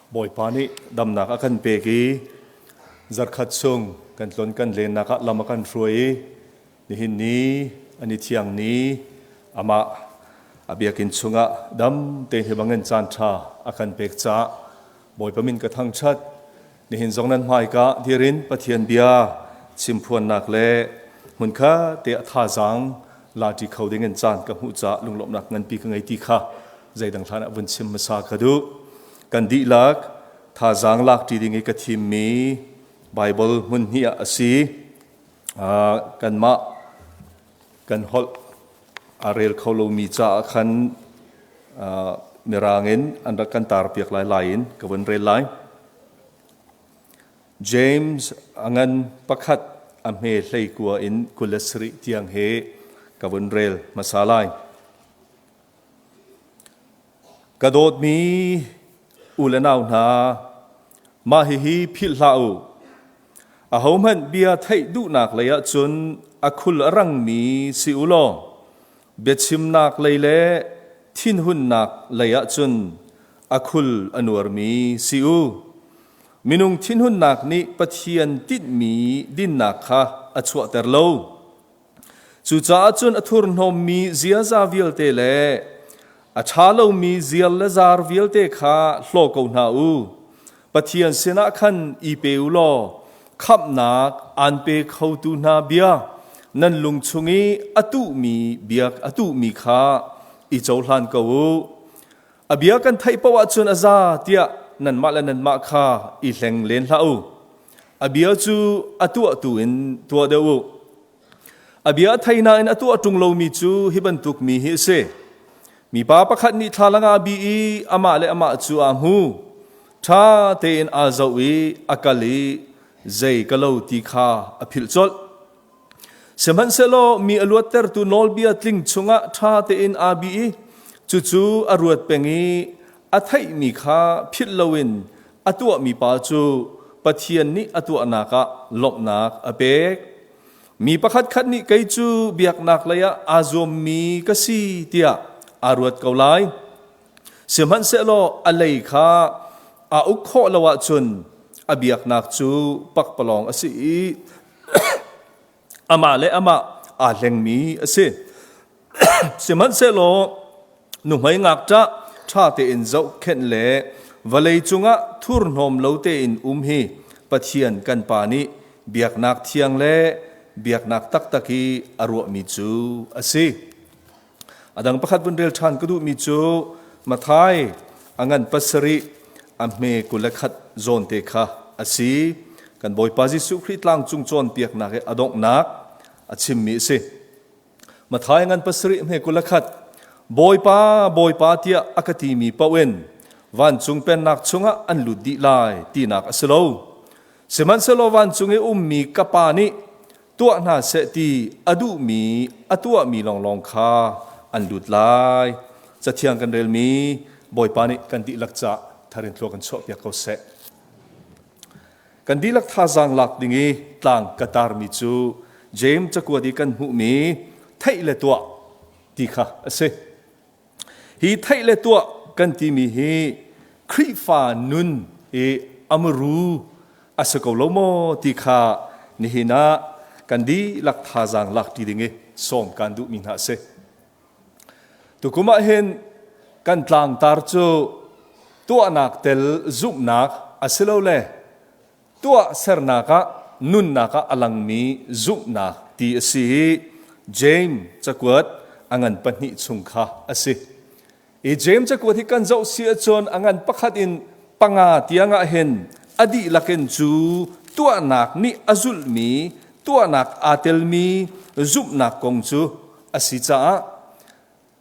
Bawipa nih damnak a kan pek i zarkhat chung kan tlon kan lennak ah lam a kan hruai i nihin ni ani thiang ni amah a biakinn chungah dam tein hi bangin caan ṭha a kan pek caah Bawipa min ka thangṭhat. Nihin zong nan hmaika dirin Pathian bia chimphuannak le hmunkhat te a thazaang lati kho ding in caan ka hmuh caah lunglawmhnak nganpi ka ngei ti kha zeidang hlan ah vun chim hmasa ka duh. Kan dihlak thazaang lak ṭi ding i ka thimmi Bible hmun hnih ah a si. Kanmah kan holh a rel kho lomi caah khan mirang in an rak kan tar piak lai lai in ka vun rel lai. James a ngan pakhat a hme hlei kua in 27 tiang he ka vun rel hmasa lai. Ka dawtmi u le nau hna, mah hihi philh hlah u. Ahohmanh bia theih duhnak lei ah cun a khul a rangmi si u law biachimnak lei le thinhunnak lei ah cun a khul a nuarmi si u. Minung thinhunnak nih Pathian tinhmi dinnak kha a chuahter lo. Cucaah cun a thurhnawmmi ziaza vialte le a ṭha lomi zial le zar vialte kha hlaw ko hna u. Pathian sinah khan i pe u law khamhnak aan pe khotu hna bia nan lung chung i a tuhmi bia a tuhmi kha i cohlan ko u. A bia kan theih paoh ahcun a za tiah nanmah le nanmah kha i hleng len hlah u. A bia cu a tuahtu in tuah deuh u. A bia a thei nain a tuah ṭung lomi cu hi bantuk mi hi a si. Mipa pakhat nih thlalang ah a bih i amah le amah cu aa hmu. Ṭha tein aa zoh i a kal i zei ka lo ti kha a philh colh. Sihmanhsehlaw mi a luattertu nawlbia tling chungah ṭha tein aa bih i cucu a ruat peng i a theihmi kha philh loin a tuahmi pa cu Pathian nih a tuahnak ah lawmhnak a pek. Mi pakhatkhat nih kei cu biaknak lei ah aa zuammi ka si tiah aa ruat ko lai. Sihmanhsehlaw a lei kha aa uk khawh lo ahcun a biaknak cu pakpalawng a si i amah le amah aa hlengmi a si. Sihmanhsehlaw nuhmei ngakṭah ṭha tein zohkhenh le vawlei cungah thurhnawm lo tein um hi Pathian kan Pa nih biaknak thiang le biaknak taktak i a ruahmi cu a si. A dang pakhat vun rel ṭhan ka duhmi cu Matthai a ngan pasarih a hme 21 zawn te kha a si. Kan Bawipa Jesuh Khrih tlang cung cawnpiaknak i a donghnak a chimmi a si. Matthai ngan pasarih hme 21 Bawipa, Bawipa tiah a ka timi paoh in vancung pennak chungah an lut dih lai tinak a si lo. Sihmanhsehlaw vancung i ummi ka Pa nih tuah hna seh ti a duhmi a tuahmi lawnglawng kha an lut lai. Cathiang kan relmi Bawipa nih kan dihlak ca tharin thlua kan chuahpiak ko seh. Kan dihlak thazaang lak ding i tlang ka tarmi cu James cakuat i kan hmuhmi theih le tuah ti kha a si. Hi theih le tuah kan timi hi Khrihfa nun i amuru a si ko lo maw ti kha nihin ah kan dihlak thazaang lak ṭi ding i sawm kan duhmi hna a si. Tukum ah hin kan tlangtar cu tuahnak tel zumhnak asilole tuahsernak ah nunnak ah a langmi zumhnak ti a si i James cakuat a ngan pahnih chung kha a si. I James cakuat hi kan zoh si ahcun a ngan pakhat in panga tiang ah hin a dihlak in cu tuahnak nih a zulhmi tuahnak aa telmi zumhnak kong cu a si caah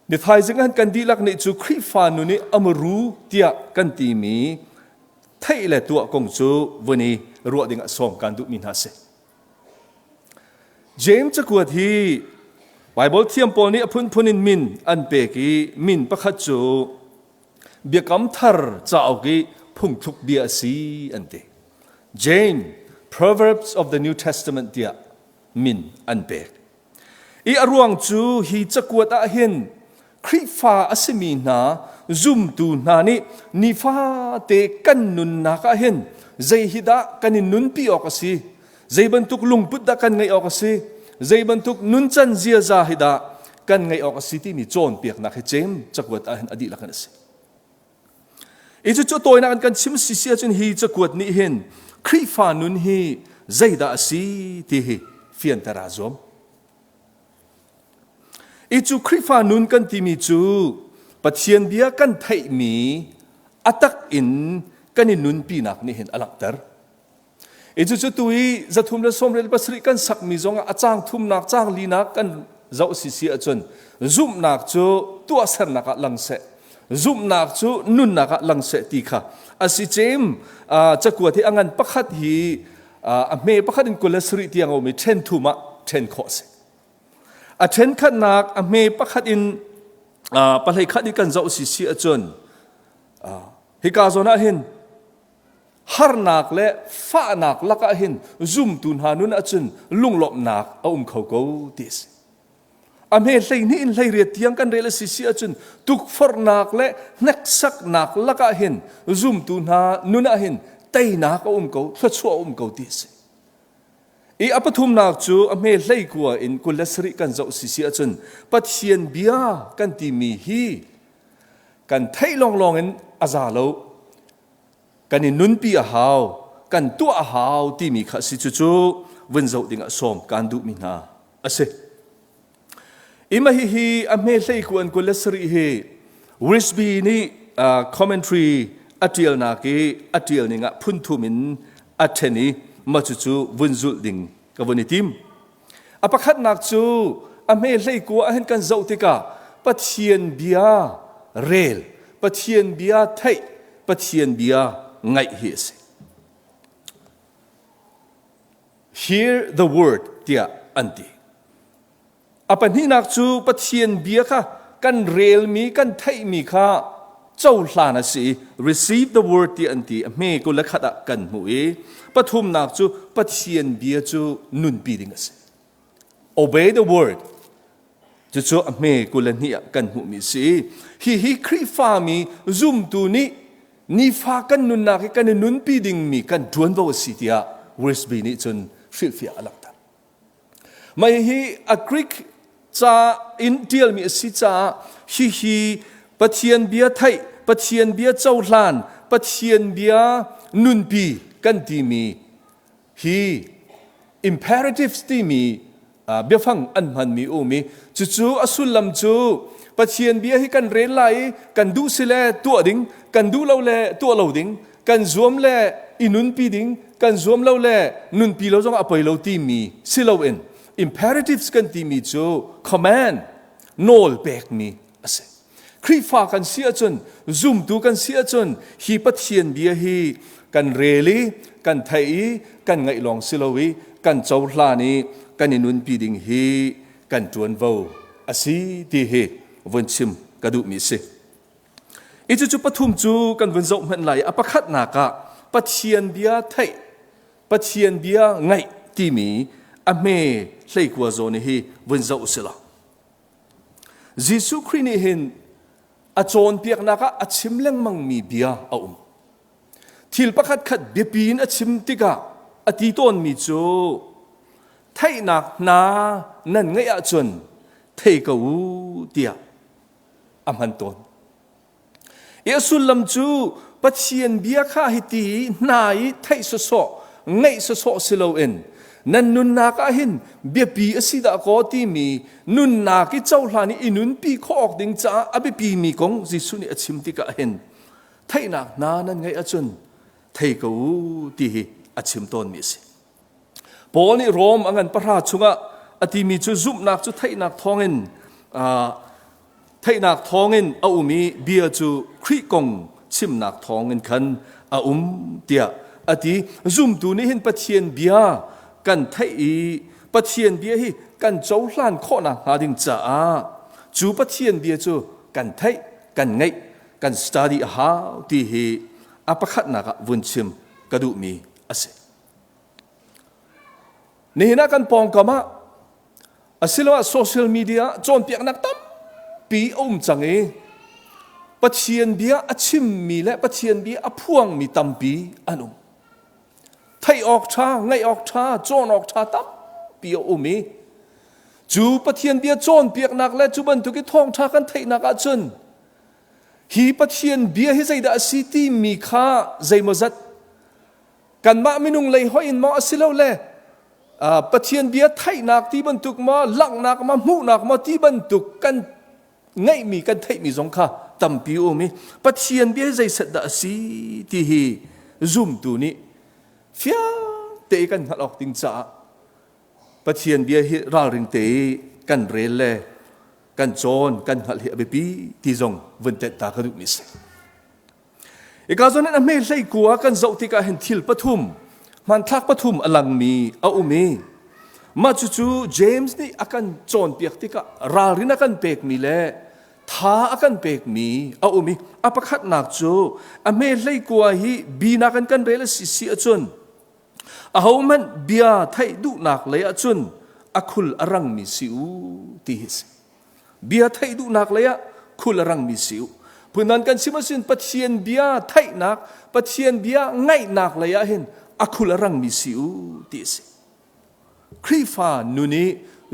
Ni thaizing ah kan dihlak nih cu Khrihfa nun i amuru tiah kan timi theih le tuah kong cu vun i ruah ding ah sawm kan duhmi hna si. James cakuat hi Bible thiam pawl nih a phunphun in min an pek i min pakhat cu Biakam Thar cauk i phungthluk bia a si an ti. James Proverbs of the New Testament tiah min an pek. I a ruang cu hi cakuat ah hin Khrihfa a simi hna zumtu hna nih nifate kan nunnak ah hin zei hi dah kan in nunpi awk a si zei bantuk lungput dah kan ngeih awk a si zei bantuk nuncan ziaza hi dah kan ngeih awk a si timi cawnpiaknak hi cem cakuat ah hin a dihlak in a si. I cucu tawinak in kan chim si si ahcun hi cakuat nih hin Khrihfa nun hi zeidah a si ti hi fianter aa zuam. I cu Khrihfa nun kan timi cu Pathian bia kan theihmi a tak in kan i nunpinak nih hin a langhter. I cucu tu i 377 kan sakmi zongah a caang thumnak, caang linak kan zoh si si ahcun zumhnak cu tuahsernak ah lang seh, zumhnak cu nunnak ah lang seh ti kha a si cem. Cakuat hi a ngan pakhat hi a hme pakhat in 27 tiang a um i ṭhen thum ah ṭhen khawh a si. A ṭhen khatnak a hme pakhat in pahlei khat i kan zoh si si ahcun hika zawn ah hin harnak le fahnak lakah hin zumtu hna nun ahcun lunglawmhnak a um kho ko ti a si. A hme 12 in 18 tiang kan rel a si si ahcun tukforhnak le hneksaknak lakah hin zumtu hna nun ah hin teinak a um ko, thluachuah a um ko ti a si. I a pathumnak cu a hme 19 in 27 kan zoh si si ahcun Pathian bia kan timi hi kan theih lawnglawng in a za lo kan i nunpi a hau kan tuah a hau timi kha a si cucu vun zoh dingah sawm kaan duhmi hna a si ima hi hi a hme hlei kuan 27 hi Wisby nih commentary a ṭialnak i a ṭial ning ah phun thum in a ṭhen i mah cucu vun zulh ding ka vun i tim A pakhatnak cu a hme 19 ah hin kan zoh tikah Pathian bia rel, Pathian bia theih, Pathian bia ngaih hi a si. Hear the word tiah an ti. A pahnihnak cu Pathian bia kha kan relmi, kan theihmi kha cohlan a si i receive the word ti an ti a hme 21 ah kan hmuh i pathumnak cu Pathian bia cu nunpi ding a si. Obey the word cucu a hme 22 ah kan hmuhmi a si. Hihi Khrihfami zumtu nih nifa kan nunnak hi kan i nunpi dingmi kan ṭuanvo a si tiah Wisby nih cun hrilhfiah a langhter. Mah hihi a Greek ca in ṭialmi a si caah hihi Pathian bia theih, Pathian bia cohlan, Pathian bia nunpi kan timi hi imperatives timi biafang an hmanmi um i cucu a sullam cu Pathian bia hi kan rel lai i kan duh si le tuah ding, kan duh lo le tuah lo ding, kan zuam le i nunpi ding kan zuam lo le nunpi lo zong a poi lo timi si loin imperatives kan timi cu command nawl pekmi a si Khrihfa kan si ahcun zumtu kan si ahcun hi Pathian bia hi kan rel i kan theih i kan ngaih lawng si lo i kan cohlan i kan i nunpi ding hi kan ṭuanvo a si ti hi vun chim ka duhmi a si. I cucu pathum cu kan vun zoh hmanh lai. A pakhatnak ah Pathian bia theih, Pathian bia ngaih timi a hme 19 zawn hi vun zoh usih law. Jesuh Khrih nih hin a cawnpiaknak ah a chim lengmangmi bia a um. Thil pakhat khat biapi in a chim tikah a ti tawnmi cu theihnak hna nan ngeih ahcun thei ko u tiah a hman tawn. I a sullam cu Pathian bia kha hiti hna i theih sawsawh, ngaih sawsawh si loin nan nunnak ah hin biapi a si dah kaw timi nunnak i cohlan i i nunpi khawh awk ding caah a biapimi kong Jesuh nih a chim tikah hin theihnak hna nan ngeih ahcun thei ko u ti hi a chim tawnmi a si. Paul nih Rom a ngan pahra chungah a timi cu zumhnak cu theihnak thawngin theihnak thawngin a um i bia cu Khrih kong chimnak thawngin khan a um tiah a ti. Zumtu nih hin Pathian bia kan theih i Pathian bia hi kan cohlan khawhnak hnga ding caah cu Pathian bia cu kan theih, kan ngaih, kan study a hau ti hi a pakhatnak ah vun chim ka duhmi a si. Nihin ah kan pawngkam ah asiloah social media ah cawnpiaknak tampi tampi a um cang i Pathian bia a chimmi le Pathian bia a phuangmi tampi an um. Theih awk ṭha, ngaih awk ṭha, cawn awk ṭha tampi a um i cu Pathian bia cawnpiaknak le cu bantuk i thawngṭha kan theihnak ahcun hi Pathian bia hi zeidah a si timi kha zeimawzat kanmah minung lei hoih in maw a si lo le Pathian bia theihnak ti bantuk maw langhnak maw hmuhnak maw ti bantuk kan ngeihmi kan theihmi zong kha tampi um i Pathian bia zeiset dah a si ti hi zumtu nih fiang te kan hngalh awk ding caah Pathian bia hi ralring te i kan rel le kan cawn kan hngalh hi a biapi ti zong vun tenh ta ka duhmi a si. Ika zawn in a hme hlei kua kan zoh tikah hin thil pathum hmanthlak pathum a langmi a um i mah cucu James nih a kan cawnpiak tikah ralrin a kan pekmi le tha a kan pekmi a um i a pakhatnak cu a hme hlei kua hi binak in kan rel a si si ahcun ahohmanh bia theih duhnak lei ahcun a khul a rangmi si u ti hi a si. Bia theih duhnak lei ah khul a rangmi si u. Phundan kan chim ahcun Pathian bia theihnak, Pathian bia ngaihnak lei ah hin a khul a rangmi si u ti a si. Khrihfa nun i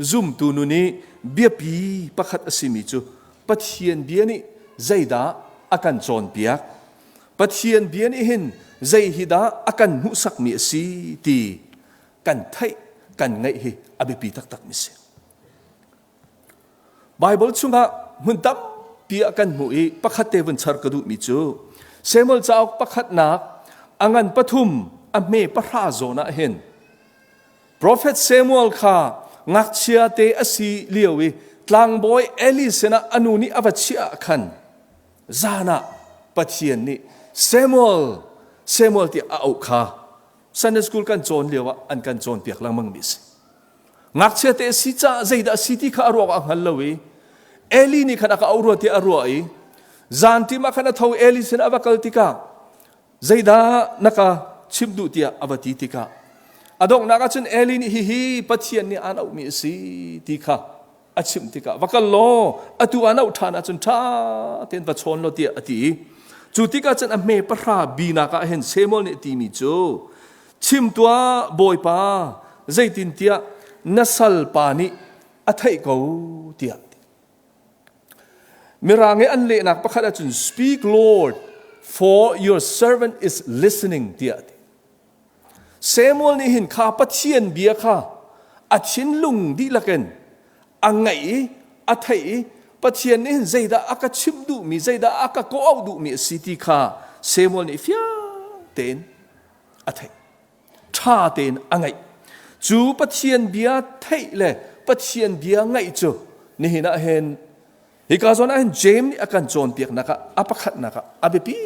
zumtu nun i biapi pakhat a simi cu Pathian bia nih zeidah a kan cawnpiak? Pathian bia nih hin zei hi dah a kan hmuhsakmi a si ti kan theih, kan ngaih hi a biapi taktakmi a si. Baibal chungah hmun tampi ah kan hmuh i pakhat te vun char ka duhmi cu Samuel cauk pakhatnak a ngan pathum a hme pahra zawn ah hin Profet Samuel kha ngakchia te a si lio i tlangbawi Eli sinah a nu nih a va chiah ah khan zan ah Pathian nih Samuel Samuel tiah a auh kha Sunday school kan cawn lio ah an kan cawnpiak lengmang mi a si. Ngakchia te a si caah zeidah a si ti kha a ruak a hngal lo i Eli nih khan a ka auh rua tiah a ruah i zanṭim ah khan a tho Eli sin a va kal tikah zeidah na ka chimh duh tiah a va ti tikah a donghnak ah cun Eli nih hihi Pathian nih aan auhmi a si ti kha a chimh tikah va kal law atu aan auh ṭhan ahcun ṭha tein va chawn law tiah a ti i cu tikah cun a hme pahra binak ah hin Samuel nih a timi cu Chim tuah, Bawipa, zeitintiah na salpa nih a theih ko tiah. Mirang i an lehnak pakhat ahcun speak Lord for your servant is listening tiah ti. Samuel nih hin kha Pathian bia kha a thinlung dihlak in a ngaih i a theih i Pathian nih hin zeidah a ka chimh duhmi zeidah a ka kawh duhmi a si ti kha Samuel nih fiang tein a theih ṭha tein a ngaih cu Pathian bia theih le Pathian bia ngaih cu nihin ah hin hika zawn ah hin James nih a kan cawnpiaknak ah a pakhatnak ah a biapi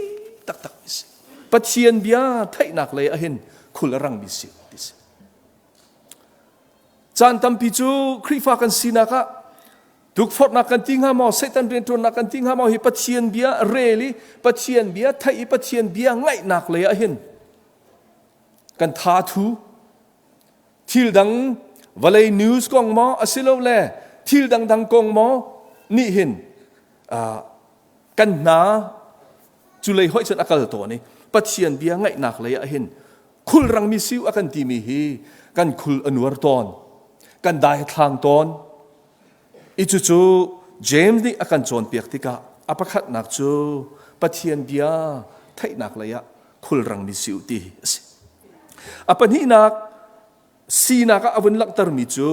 taktak mi si Pathian bia theihnak lei ah hin khul a rangmi si ti si caan tampi cu Khrihfa kan sinak ah Tukforhnak kan ti hnga maw, Satan rianṭuannak kan ti hnga maw hi Pathian bia rel i Pathian bia theih i Pathian bia ngaihnak lei ah hin kan tha thu thil dang vawlei news kong maw asilole thil dangdang kong maw nih hin kan hna cu lei hoih cun a kal tawn i Pathian bia ngaihnak lei ah hin khulrangmi siu a kan timi hi kan khul a nuar tawn kan dai thlang tawn I cucu James nih a kan cawnpiak tikah a pakhatnak cu Pathian bia theihnak lei ah khulrangmi si u ti a si. A pahnihnak sinak ah a vun langhtermi cu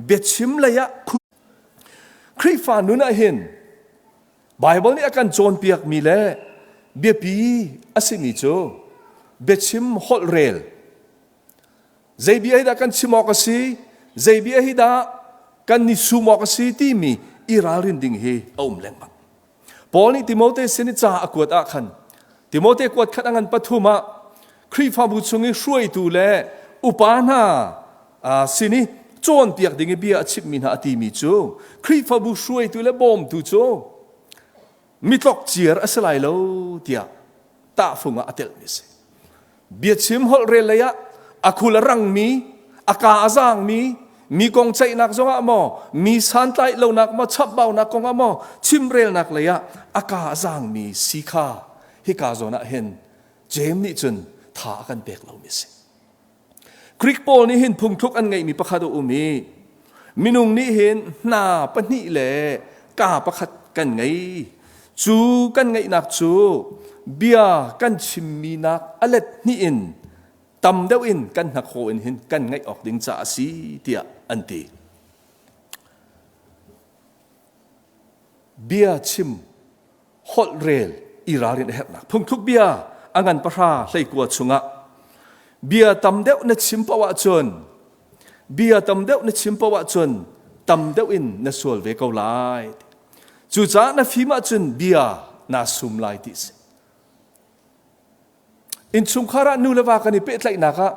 biachim lei ah Khrihfa nun ah hin Baibal nih a kan cawnpiakmi le biapi a simi cu biachim holh rel Zei bia hi dah kan chim awk a si? Zei bia hi dah kan ni sum awk a si timi i ralrin ding hi a um lengmang. Paul nih Timote sin i ca a kuat ah khan Timote kuat khat a ngan pathum ah Khrihfabu chung i hruaitu le upa hna sin i cawnpiak ding i bia a chimhmi hna a timi cu Khrihfabu hruaitu le bawmtu cu mitlok ciar a si lai lo tiah tahfung ah a telhmi a si. Biachim holh rel lei ah a khul a rangmi, a ka a zaangmi, Mi kong ceihnak zongah maw, mi santlaih lonak maw, chapbaunak kongah maw, chimrelnak lei ah a ka a zaangmi si kha hika zawn ah hin Jeim nih cun tha a kan pek lomi a si. Greek pawl nih hin phungthluk an ngeihmi pakhat a um i minung nih hin hna pahnih le ka pakhat kan ngei. Cu kan ngeihnak cu bia kan chimmi nak a let hnih in tam deuh in kan hnakhaw in hin kan ngaih awk ding ca a si tiah an ti. Bia chim holh rel i ralrin a herhnak phungthluk bia a ngan pahra hleikua chungah bia tam deuh na chim paoh ahcun bia tam deuh na chim paoh ahcun tam deuh in na sual ve ko lai cucaah na fim ahcun bia naa sum lai ti si Innchungkhar ah nu le va kan i pehtlaihnak ah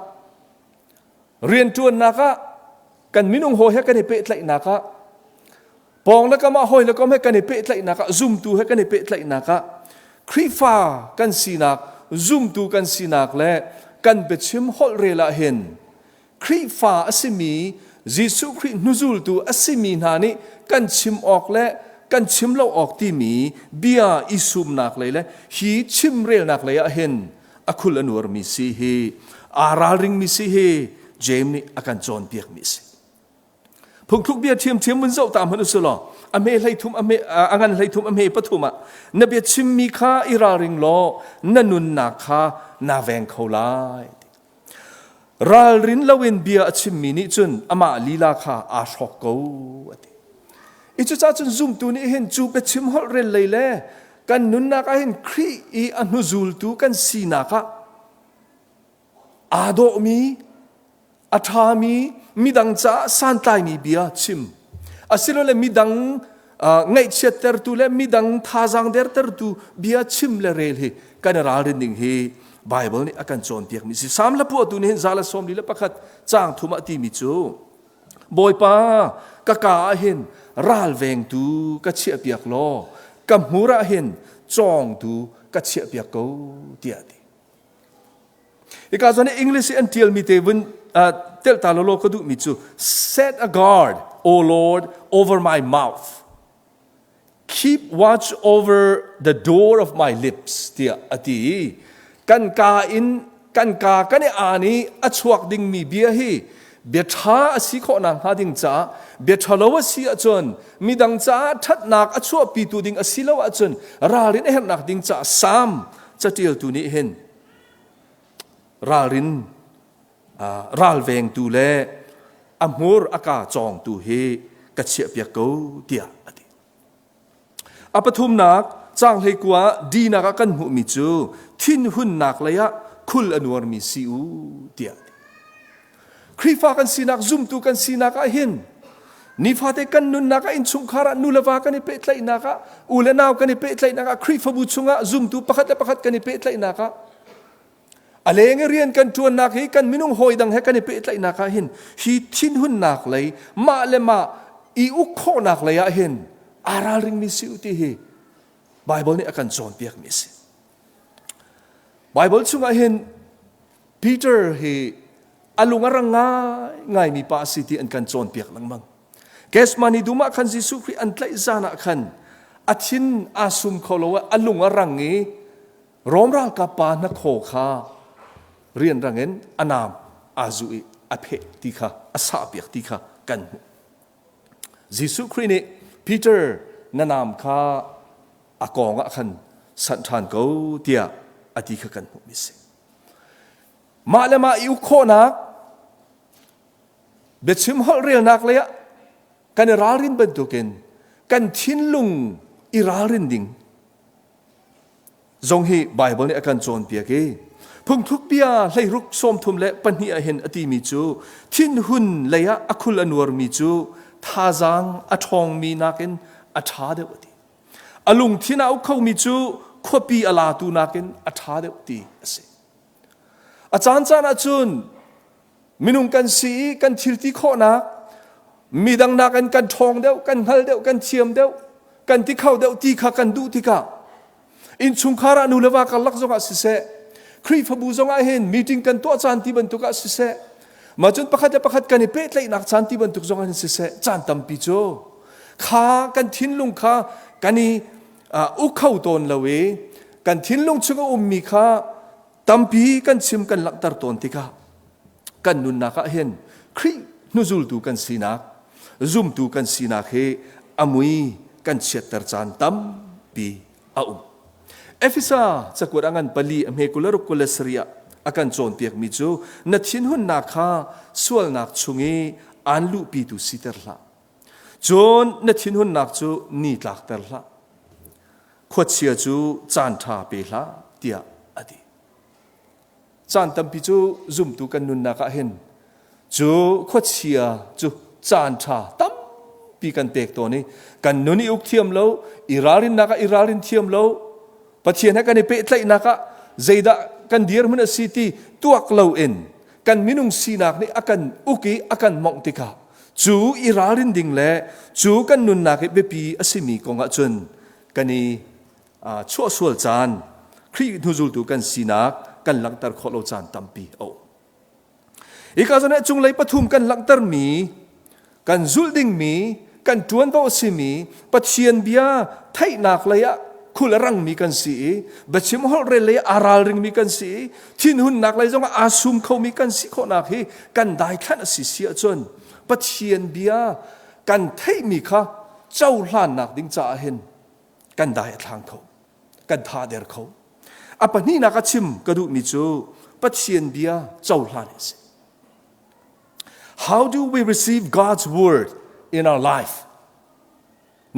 rianṭuannak ah kan minung hawi he kan i pehtlaihnak ah pawng le kam ah hawi le kom he kan i pehtlaihnak ah zumtu he kan i pehtlaihnak ah Khrihfa kan sinak zumtu kan sinak le kan biachim holh rel ah hin Khrihfa a simi Jesuh Khrih hnuzultu a simi hna nih kan chim awk le kan chim lo awk timi bia i sumnak lei le hi chimrelnak lei ah hin a khul a nuarmi si hi aa ralringmi si hi James nih a kan cawnpiakmi a si. Phungthluk bia ṭhiamṭhiam mun zoh ta hmanh u law a hme hleithum a hme a ngan hleithum a hme pathum ah na bia chimmi kha i ralring law na nunnak kha naa veng kho lai. Ralrin loin bia a chimmi nih cun amah lila kha aa hrawk ko a ti. I cucaah cun zumtu nih hin cu biachim holh rel lei le kan nunnak ah hin Khrih i a hnuzultu kan sinak ah aa dawhmi, a ṭhami, midang caah santlaimi bia chim asilole midang ngaihchiattertu le midang thazaang dertertu bia chim le rel hi kan i ralrin ding hi Bible nih a kan cawnpiakmi si. Salm hlapuahtu nih hin za le 41 caang thum ah timi cu Bawipa ka ka ah hin ralvengtu ka chiahpiak law ka hmur ah hin cawngtu ka chiahpiak ko tiah a ti. Hika zawn i English i an ṭialmi te vun telh ta lawlaw ka duhmi cu set a guard, O Lord, over my mouth. Keep watch over the door of my lips tiah a ti i kan ka in kan ka kan i aan i a chuak dingmi bia hi bia ṭha a si khawh nakhnga ding caah bia ṭhalo a si ahcun midang caah ṭhatnak a chuahpitu ding a si lo ahcun ralrin a herhnak ding caah Salm caṭialtu nih hin ralrin ralvengtu le a hmur a ka cawngtu hi ka chiahpiak ko tiah a ti. A pathumnak caang hleikua dinak ah kan hmuhmi cu thinhunnak lei ah khul a nuarmi si u tiah a ti. Khrihfa kan sinak zumtu kan sinak ah hin nifate kan nunnak ah innchungkhar ah nu le va kan i pehtlaihnak ah u le nau kan i pehtlaihnak ah Khrihfabu chungah zumtu pakhat le pakhat kan i pehtlaihnak ah a leng i rian kan ṭuannak hi kan minung hawi dang he kan i pehtlaihnak ah hin hi thinhunnak lei mah le mah i uk khawhnak lei ah hin aa ralringmi si u ti hi Baibal nih a kan cawnpiakmi a si. Baibal chungah hin Peter hi a lung a rang ngaingaimi pa a si ti an kan cawnpiak lengmang. Gethsemane dum ah khan Jesuh Khrih an tlaih zan ah khan a thin aa sum kho lo a lung a rang i Rom ralkap pa hnakhaw kha rianrang in a naam aa zuh i a pheh ti kha a sahpiak ti kha kan hmuh. Jesuh Khrih nih Peter na naam kha a kawng ah khan sanh ṭhan ko tiah a ti kha kan hmuhmi a si. Mah le mah i uk khawhnak biachim holh relnak lei ah kan i ralrin bantukin kan thinlung i ralrin ding zong hi Baibal nih a kan cawnpiak i phungthluk bia hleiruk sawmthum le pahnih ah hin a timi cu thinhun lei ah a khul a nuarmi cu thazaang a ṭhawngmi nakin a ṭha deuh a ti. A lungthin a uk khomi cu khuapi a latu nakin a ṭha deuh ti a si. A caancaan ahcun Minung kan si i kan thil ti khawhnak midang nakin kan ṭhawng deuh, kan hngal deuh, kan thiam deuh, kan ti kho deuh ti kha kan duh tikah innchungkhar ah nu le va karlak zongah siseh, Khrihfabu zongah hin meeting kan tuah caan ti bantuk ah siseh, Mah cun pakhat le pakhat kan i pehtlaihnak caan ti bantuk zong in siseh caan tampi cu kha kan thinlung kha kan i uk kho tawn lo i kan thinlung chung a ummi kha tampi kan chim kan langhter tawn tikah kan nunnak ah hin Khrih hnuzultu kan sinak zumtu kan sinak hi a mui kan chiatter caan tampi a um. Efesa cakuat a ngan pali a hme 27 ah a kan cawnpiakmi cu na thinhunnak kha sualnak chung i aan luhpitu siter hlah. Cun na thinhunnak cu ni tlakter hlah. Khuachia cu caan ṭha pe hlah tiah a ti. Caan tampi cu zumtu kan nunnak ah hin cu khuachia cu caan ṭha tampi kan pek tawn i kan nun i uk thiam lo, i ralrinnak ah i ralrin thiam lo, Pathian he kan i pehtlaihnak ah zeidah kan dirhmun a si ti tuak loin kan minung sinak nih a kan uk i a kan mawngh tikah cu i ralrin ding le cu kan nunnak i biapi a simi kong ah cun kan i chuahsual caan Khrih hnuzultu kan sinak kan langhter khawh lo caan tampi a um. Hika zawn ah cunglei pathum kan langhtermi kan zulh dingmi kan ṭuanvo a simi Pathian bia theihnak lei ah khul a rangmi kan si i biachim holhrel lei aa ralringmi kan si i thinhunnak lei zongah aa sum khomi kan si khawhnak hi kan daithlanh a si si ahcun Pathian bia kan theihmi kha cohlannak ding caah hin kan dai a thlang kho kan tha der kho a pahnihnak a chim ka duhmi cu Pathian bia cohlan a si How do we receive God's word in our life?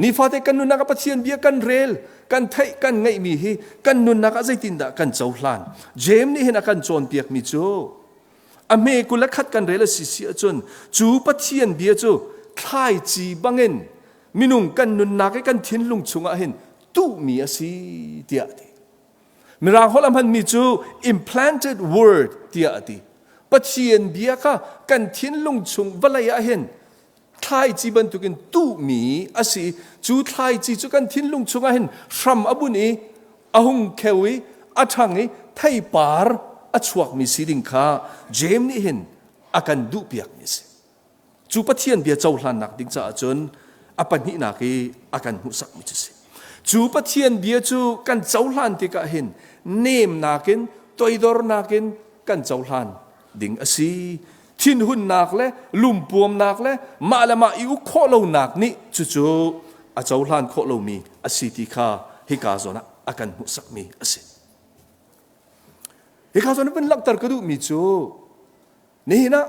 Nifate kan nunnak ah Pathian bia kan rel, kan theih, kan ngeihmi hi kan nunnak ah zeitindah kan cohlan? James nih hin a kan cawnpiakmi cu a hme 21 kan rel a si si ahcun cu Pathian bia cu thlaici bangin minung kan nunnak i kan thinlung chungah hin tuhmi a si tiah a ti. Mirang holh a hmanmi cu implanted word tiah a ti. Pathian bia kha kan thinlung chung vawlei ah hin thlaici bantukin tuhmi a si. Cu thlaici cu kan thinlung chungah hin hram a bunh i a hung kheu i a ṭhang i theipar a chuakmi si ding kha Jeim nih hin a kan duhpiakmi a si. Cu Pathian bia cohlannak ding caah cun a pahnihnak i a kan hmuhsakmi cu si. Cu Pathian bia cu kan cohlan tikah hin nemnak in toidornak in kan cohlan ding a si. Thinhunnak le lumpuamnak le mah le mah i uk khawh lonak nih cucu a cohlan khawh lomi a si ti kha hika zawn ah a kan hmuhsakmi a si. Hika zawn ah vun langhter ka duhmi cu nihin ah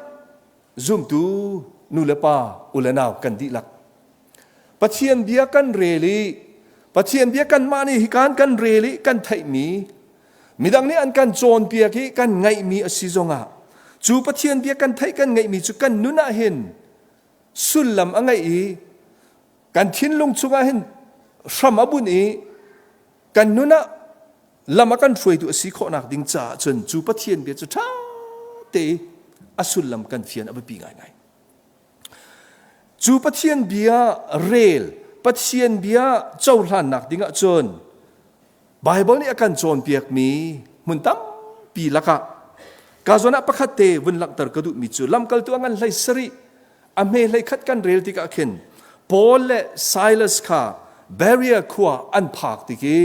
zumtu nu le pa u le nau kan dihlak Pathian bia kan rel i Pathian bia kanmah nih hikan kan rel i kan theihmi midang nih an kan cawnpiak i kan ngaihmi a si zongah cu Pathian bia kan theih kan ngaihmi cu kan nun ah hin sullam a ngeih i kan thinlung chungah hin hram a bunh i kan nun ah lam a kan hruaitu a si khawhnak ding caah cun cu Pathian bia cu ṭha te a sullam kan fian a biapi ngaingai. Cu Pathian bia rel, Pathian bia cohlannak ding ah cun Baibal nih a kan cawnpiakmi hmun tampi lakah ka zawn ah pakhat te vun langhter ka duhmi cu lamkaltu a ngan hlei sarih A hme hleikhat kan rel tikah khin Paul le Silas kha Berea khua an phak tik i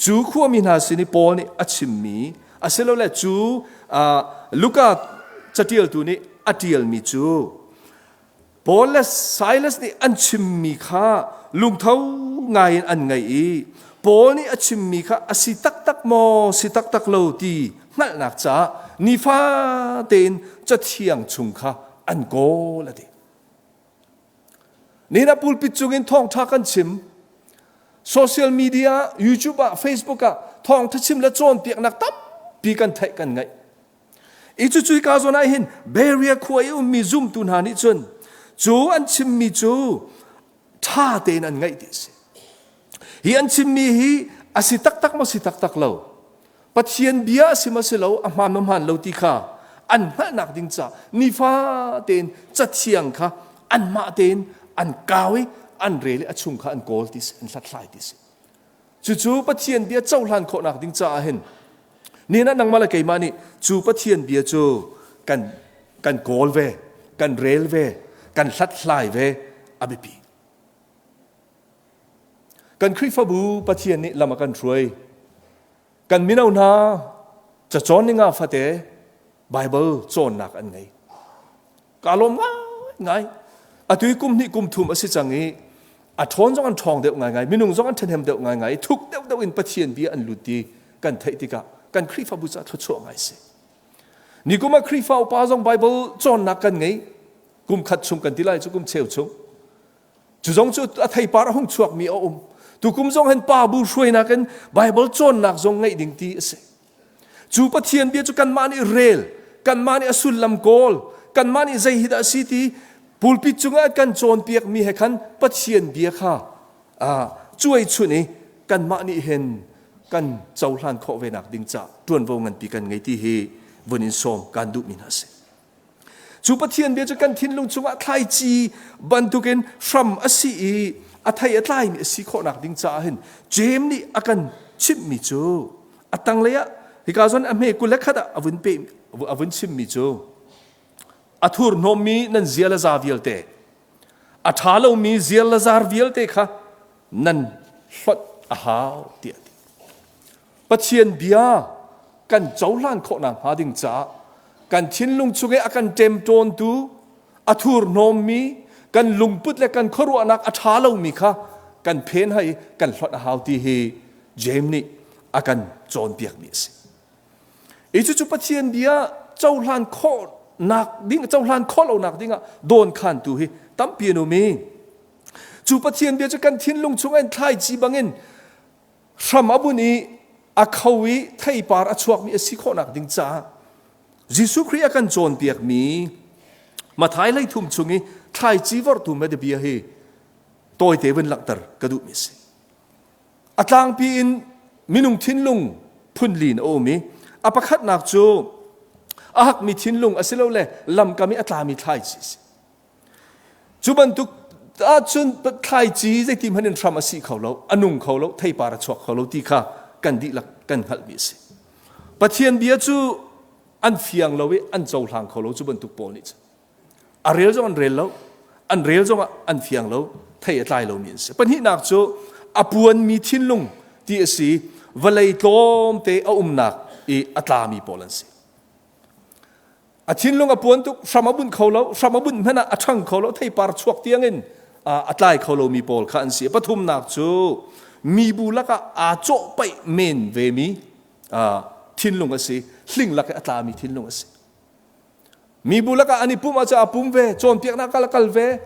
cu khuami hna sin i Paul nih a chimmi asilole cu Luka catialtu nih a ṭialmi cu Paul le Silas nih an chimmi kha lungtho ngaiin an ngaih i Paul nih a chimmi kha a si taktak maw si taktak lo ti hngalhnak caah nifa tein cathiang chung kha an kawl a ti. Nihin ah pulpit cungin thawngṭha kan chim. Social media, YouTube ah, Facebook ah thawngṭha chim le cawnpiaknak tampi kan theih kan ngaih. I cucu ka zawn ah hin Berea khua i ummi zumtu hna nih cun cu an chimmi cu ṭha tein an ngaih ti a si. Hi an chimmi hi a si taktak maw si taktak lo? Pathian bia a si maw si lo, a hmaan maw hmaan lo ti kha an hngalhnak ding ca nifa tein cathiang kha anmah tein an kau i an rel i a chung kha an kawl ti si, an hlathlai ti si. Cucu Pathian bia cohlan khawhnak ding caah hin nihin ah nangmah le keimah nih cu Pathian bia cu kan. kan kawl ve, kan rel ve, kan hlathlai ve a biapi. Kan Khrihfabu Pathian nih lam a kan hruai. Kan mino hna cacawn ninga fate Bible cawnnak an ngei. Ka lawm ngaingai. Atu i kum hnih kum thum a si cang i a ṭhawn zong an ṭhawng deuh ngaingai, minung zong an ṭhahnem deuh ngaingai i thuk deuhdeuh in Pathian bia an lut ti kan theih tikah kan Khrihfabu caah thluachuah ngai si. Nikum ah Khrihfa upa zong Bible cawnnak kan ngei. Kum khat chung kan ti lai cu kum cheu chung. Cu zong cu a theipar a hung chuakmi a um. Tukum zong hin pa bu hruainak in Bible cawnnak zong ngeih ding ti a si. Cu Pathian bia cu kanmah nih rel, kanmah nih a sullam kawl, kanmah nih zei hi dah a si ti pulpit cungah kan cawnpiakmi he khan Pathian bia kha cuai chun i kanmah nih hin kan cohlan khawh ve nak ding ca ṭuanvo nganpi kan ngei ti hi vun in sawm kan duhmi hna a si. Cu Pathian bia cu kan thinlung chungah thlaici bantukin hram a si i a thei a tlaimi a si khawhnak ding caah hin Jeim nih a kan chimhmi cu a tanglei ah hika zawn a hme 21 ah a vun pe a vun chimmi cu a thurhnawmmi nan zia le za vialte a ṭha lomi zia le zar vialte kha nan hlonh a hau tiah a ti. Pathian bia kan cohlan khawhnak hnga ding caah kan thinlung chung i a kan ṭemṭawntu a thurhnawmmi kan lungput le kan khuaruahnak a ṭha lomi kha kan phen hai kan hlonh a hau ti hi James nih a kan cawnpiakmi a si. I cucu Pathian bia cohlan khawhnak ding cohlan khawh lonak dingah dawnkhantu hi tampi an um i cu Pathian bia cu kan thinlung chung in thlaici bangin hram a bunh i a kho i theipar a chuakmi a si khawhnak ding caah Jesuh Khrih a kan cawnpiakmi Mathai 13 chung i thlaici vorhtu bia hi tawite vun langhter ka duhmi a si. A tlangpi in minung thinlung phunli in a um i a pakhatnak cu a hakmi thinlung asilole lamkam i a tlami thlaici a si. Cu bantuk ahcun thlaici zeiti hmanh in hram a si kho lo, a nung kho lo, theipar a chuak kho lo ti kha kan dihlak kan hngalhmi a si. Pathian bia cu an fiang lo i an cohlang kho lo cu bantuk pawl nih cun. A rel zong an rel lo, an rel zong ah an fiang lo, thei a tlai lomi an si. Pahnihnak cu a puanmi thinlung ti a si, vawlei tlawmte a umnak i a tlami pawl an si. A thinlung a puan tuk, hram a bunh kho lo, hram a bunh hmanh ah a ṭhang kho lo, theipar chuak tiangin a tlai kho lomi pawl kha an si. Pathumnak cu mibu lakah aa cawhpaih men vemi thinlung a si, hling lak i a tlami thinlung a si. Mibu lakah an i pumh ahcun a pum ve, cawnpiaknak ah a kal ve,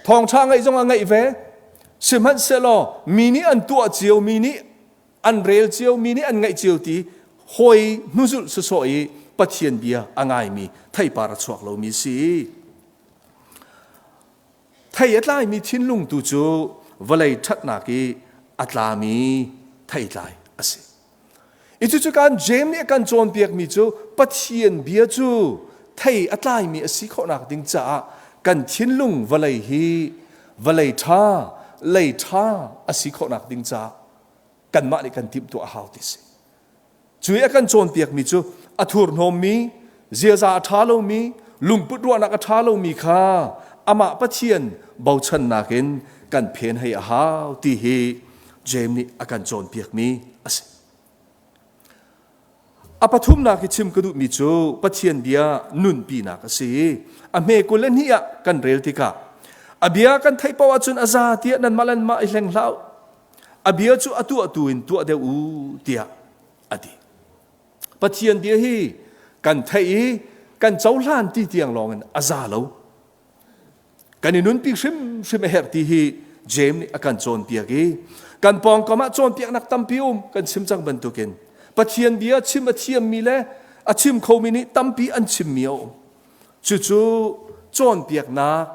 thawngṭha ngaih zong a ngaih ve. Sihmanhsehlaw mi nih an tuah cio, mi nih an rel cio mi nih an ngaih cio ti hawi hnuzulh sawsawh i Pathian bia a ngaimi theipar a chuak lomi si. Thei a tlaimi thinlung tu cu vawlei ṭhatnak i a tlami theitlai a si. I cucu kan Jeim nih a kan cawnpiakmi cu Pathian bia cu thei a tlaimi a si khawhnak ding caah kan thinlung vawlei hi vawlei ṭha, lei ṭha a si khawhnak ding caah kanmah nih kan timhtuah a hau ti si. Cu i a kan cawnpiakmi cu a thurhnawmmi, ziaza a ṭha lomi, lungput ruahnak a ṭha lomi kha amah Pathian bochannak in kan phen hei a hau ti hi James nih a kan cawnpiakmi a si. A pathumnak i chim ka duhmi cu Pathian bia nunpinak a si. A hme 22 ah kan rel tikah a bia kan theih paoh ahcun a za tiah nanmah le nanmah i hleng hlah u. A bia cu a tuahtu in tuah deuh u tiah a ti. Pathian bia hi kan theih i kan cohlan ti tiang lawngin a za lo. Kan i nunpi hrimhrim a herh ti hi James nih a kan cawnpiak i kan pawngkam ah cawnpiaknak tampi um kan chim cang bantukin Pathian bia chim a thiammi le a chim khomi nih tampi an chimmi a um. Cucu cawnpiaknak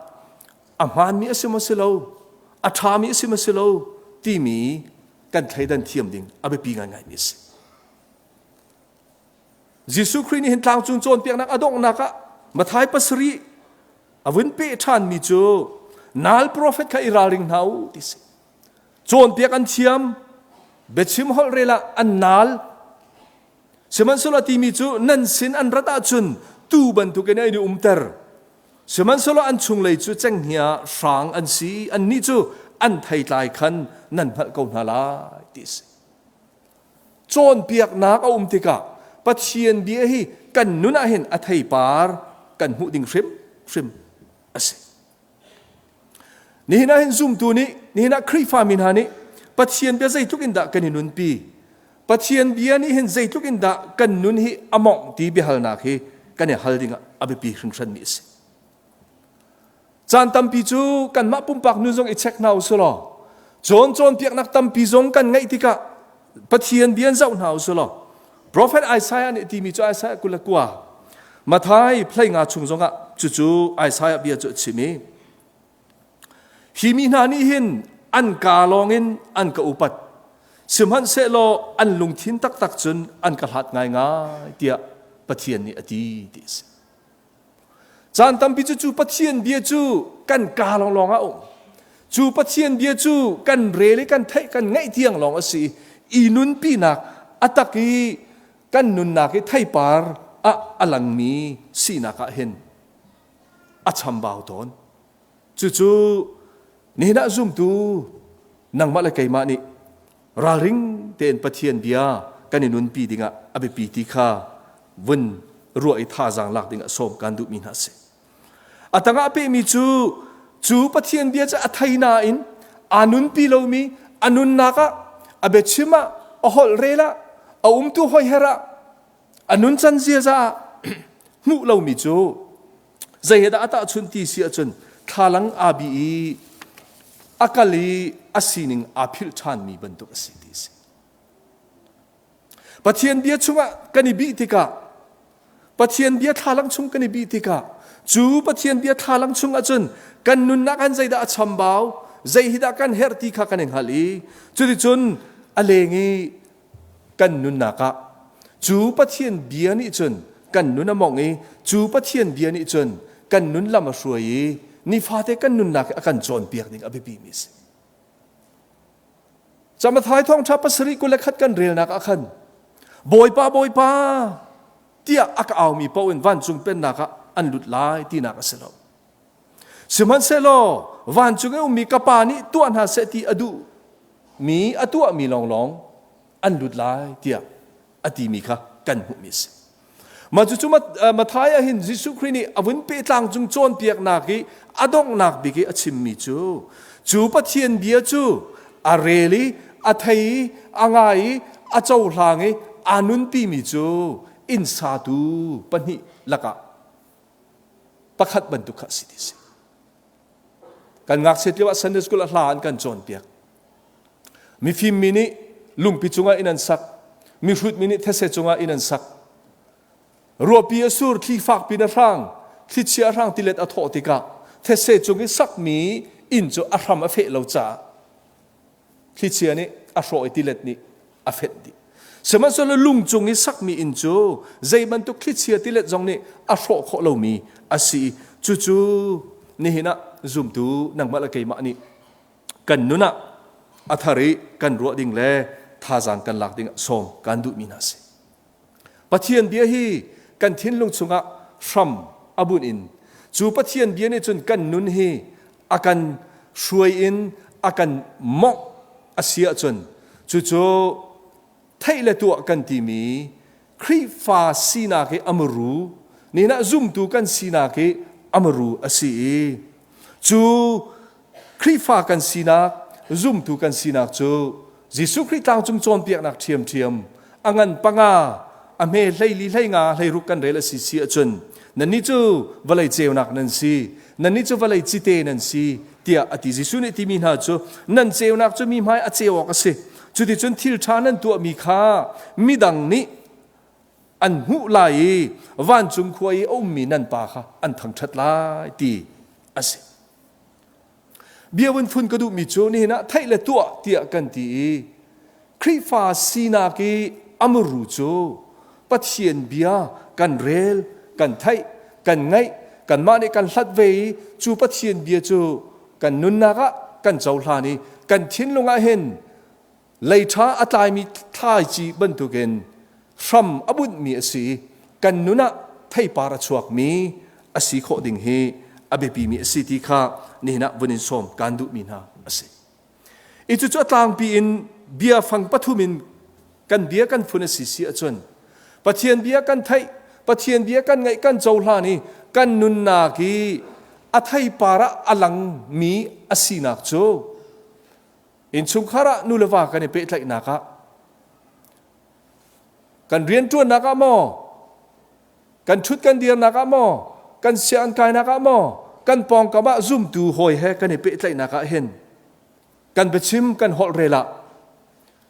a hmaanmi a si maw si lo, a ṭhami a si maw si lo timi kan thleidan thiam ding a biapi ngaingaimi a si. Jesuh Khrih nih hin tlangcung cawnpiaknak a donghnak ah Matthai pasarih a vun peh ṭhanmi cu nal profet kha i ralring hna u ti si. Cawnpiak an thiam, biachim holh rel ah an nal. Sihmanhsehlaw timi cu nan sin an rat ahcun tuu bantukin an i umter. Sihmanhsehlaw an chunglei cu cenghngia hrang an si, annih cu an theitlai khan nan hngalh ko hna lai ti a si. Cawnpiaknak a um tikah Pathian bia hi kan nun ah hin a theipar kan hmuh ding hrimhrim a si. Nihin ah hin zumtu nih, nihin ah Khrihfami hna nih Pathian bia zeitluk in dah kan i nunpi? Pathian bia nih hin zeitluk in dah kan nun hi a mawngh ti biahalnak hi kan i hal ding ah a biapi hringhranmi a si. Caan tampi cu kanmah pumpak nun zong i check hna u law, cawn cawnpiaknak tampi zong kan ngeih tikah Pathian bia in zoh hna u law, Prophet Isaiah nih timi cu Isaiah 29 Mathai plei nga chung zongah cucu Isaiah bia cu a chim i hi mi hna nih hin an kaa lawngin an ka upat sihmanhsehlaw an lungthin taktak cun an ka hlat ngaingai tiah Pathian nih a ti ti a si. Caan tampi cu cu Pathian bia cu kan kaa lawnglawng ah a um. Cu Pathian bia cu kan rel i kan theih kan ngaih tiang lawng a si i nunpinak a tak i kan nunnak i theipar ah a langmi sinak ah hin a chambau tawn. Cucu nihin ah zumtu nangmah le keimah nih ralring tein Pathian bia kan i nunpi dingah a biapi ti kha vun ruah i thazaang lak dingah sawm kan duhmi hna a si. A tangah pehmi cu cu Pathian bia cu a thei nain aa nunpi lomi a nunnak ah a biachim ah a holh rel ah a umtu hoiher ah a nuncan ziaza ah hmuh lomi cu zei he dah a tahchunh ti si ahcun thlalang aa bi i a kal i a sining aa philh ṭhanmi bantuk a si ti a si. Pathian bia chungah kan i bih tikah Pathian bia thlalang chung kan i bih tikah cu Pathian bia thlalang chung ahcun kan nunnak han zeidah a chambau zei hi dah kan herh ti kha kan i hngalh i cuticun a leng i kan nunnak ah cu Pathian bia nih cun kan nun a mawngh i cu Pathian bia nih cun kan nun lam a hruai i nifate kan nunnak a kan cawnpiak ding a biapi mi a si. Camathai thawngṭha pasarih 21 kan relnak ah khan Bawipa Bawipa tiah a ka aumi paoh in vancung pennak ah an lut lai tinak a si lo. Sihmanhsehlaw vancung i ummi ka Pa nih tuah hna seh ti a duh mi a tuahmi lawnglawng an lut lai tiah a timi kha kan hmuhmi a si. Mah cucu Matthai ah hin Jesuh Khrih nih a vun pehtlang cung cawnpiaknak i a donghnak bik i a chimmi cu cu Pathian bia cu a rel i a thei i a ngai i a cohlang i aa nunpimi cu inn satu pahnih lakah pakhat bantuk kha a si ti si. Kan ngakchiat lio ah Sunday school ah hla an kan cawnpiak. Mifim mi nih lungpi cungah inn an sak. Mihrut mi nih these cungah inn an sak. Ruahpi a sur, thli fakpi in a hrang, thlichia a hrang tilet a thawh tikah these cung i sakmi inn cu a hram a feh lo caah thlichia nih a hrawh i tilet nih a fenh dih. Sihmanhsehlaw lung cung i sakmi inn cu zei bantuk thlichia tilet zong nih a hrawh khawh lomi a si i cucu nihin ah zumtu nangmah le keimah nih kan nun ah a thar i kan ruah ding le thazaang kan lak ding ah sawm kan duhmi hna a si. Pathian bia hi kan thinlung chungah hram a bunh in cu Pathian bia nih cun kan nun hi a kan hruai in a kan mawngh a si ahcun cucu theih le tuah kan timi Khrihfa sinak hi a muru nihin ah zumtu kan sinak hi a muru a si i cu Khrihfa kan sinak zumtu kan sinak cu Jesuh Khrih tlangcung cawnpiaknak ṭhiamṭhiam a ngan panga a hme 14 hleinga 16 kan rel a si si ahcun nannih cu vawlei ceunak nan si nannih cu vawlei cite nan si tiah a ti Jesuh nih timi hna cu nan ceunak cu mi hmai a ceu awk a si cuticun thil ṭha nan tuahmi kha midang nih an hmuh lai i vancung khua i a ummi nan pa kha an thangṭhat lai ti a si Bia vun phun ka duhmi cu nihin ah theih le tuah tiah kan ti i Khrihfa sinak i a muru cu Pathian bia kan rel, kan theih, kan ngaih, kanmah nih kan hlat ve i cu Pathian bia cu kan nunnak ah kan cohlan i kan thinlung ah hin lei ṭha a tlaimi thlaici bantukin hram a bunhmi a si i kan nun ah. theipar a chuakmi a si khawh ding hi a biapimi a si ti kha nihin ah vun in sawm kaan duhmi hna a si. I cucu a tlangpi in bia fang pathum in kan bia kan fun a si si ahcun Pathian bia kan theih, Pathian bia kan ngaih kan cohlan i kan nunnak i a theipar ah a langmi a sinak cu innchungkhar ah nu le va kan i pehtlaihnak ah kan rianṭuannak ah maw kan ṭhut kan dirnak ah maw kan sianginn kainak ah maw kan pawngkam ah zumtu hawi he kan i pehtlaihnak ah hin kan biachim kan holh rel ah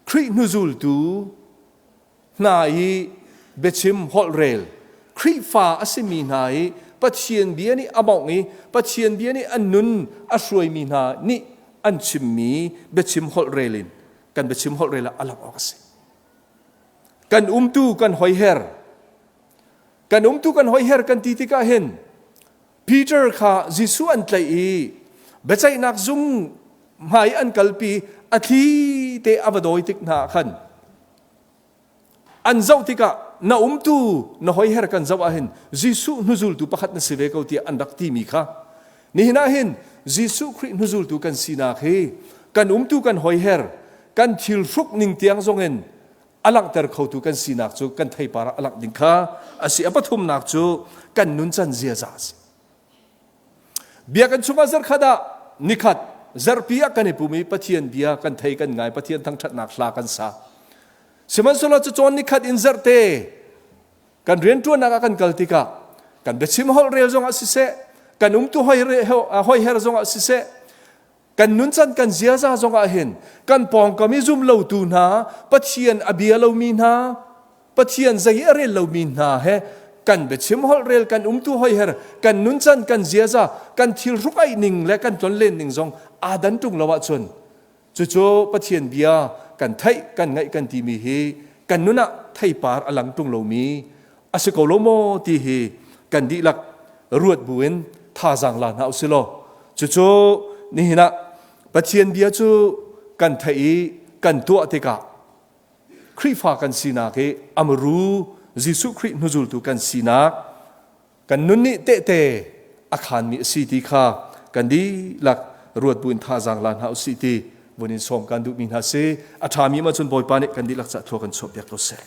Khrih hnuzultu hna i biachim holh rel Khrihfa a simi hna i Pathian bia nih a mawngh i Pathian bia nih an nun a hruaimi hna nih an chimmi biachim holh rel in kan biachim holh rel ah a langh awk a si. Kan umtu kan hoiher. Kan umtu kan hoiher kan ti tikah hin Peter kha Jesuh an tlaih i biaceihnak zung hmai an kalpi a thli te a va dawi tik hna ah khan an zoh tikah na umtu na hoiher kan zoh ahhin Jesuh hnuzultu pakhat na si ve ko tiah an rak timi kha nihin ah hin Jesuh Khrih hnuzultu kan sinak hi kan umtu kan hoiher kan thil hruk ning tiang zongin a langhter khotu kan sinak cu kan theipar ah a langh ding kha a si. A pathumnak cu kan nuncan ziaza a si. Biakinn chungah zarkhat ah nikhat zarhpi ah kan i pum i Pathian bia kan thei kan ngai Pathian thangṭhatnak hla kan sa. Sihmanhsehlaw cu cawn nikhat in zarhte kan rianṭuannak ah kan kal tikah kan biachim holh rel zongah siseh kan umtu hoiher zongah siseh kan nuncan kan ziaza zongah hin kan pawngkam i zum lotu hna Pathian a bia lomi hna Pathian zei a rel lomi hna he kan biachim holh rel kan umtu hoiher kan nuncan kan ziaza kan thil hruk aih ning le kan tlonlen ning zong aa dan ṭung lo ahcun cucu Pathian bia kan theih kan ngaih kan timi hi kan nun ah theipar a lang ṭung lomi a si ko lo maw ti hi kan dihlak ruat buin thazaang la hna usih law cucu nihin ah Pathian bia cu kan theih i kan tuah tikah Khrihfa kan sinak hi amru Jesuh Khrih hnuzultu kan sinak kan nun nih tehte a khaanmi a si ti kha kan dihlak ruat buin thazaang la hna usih ti vun in sawm kan duhmi hna si. A ṭhami ma cun Bawipa nih kan dihlak ca thlua kan chuahpiak ko seh.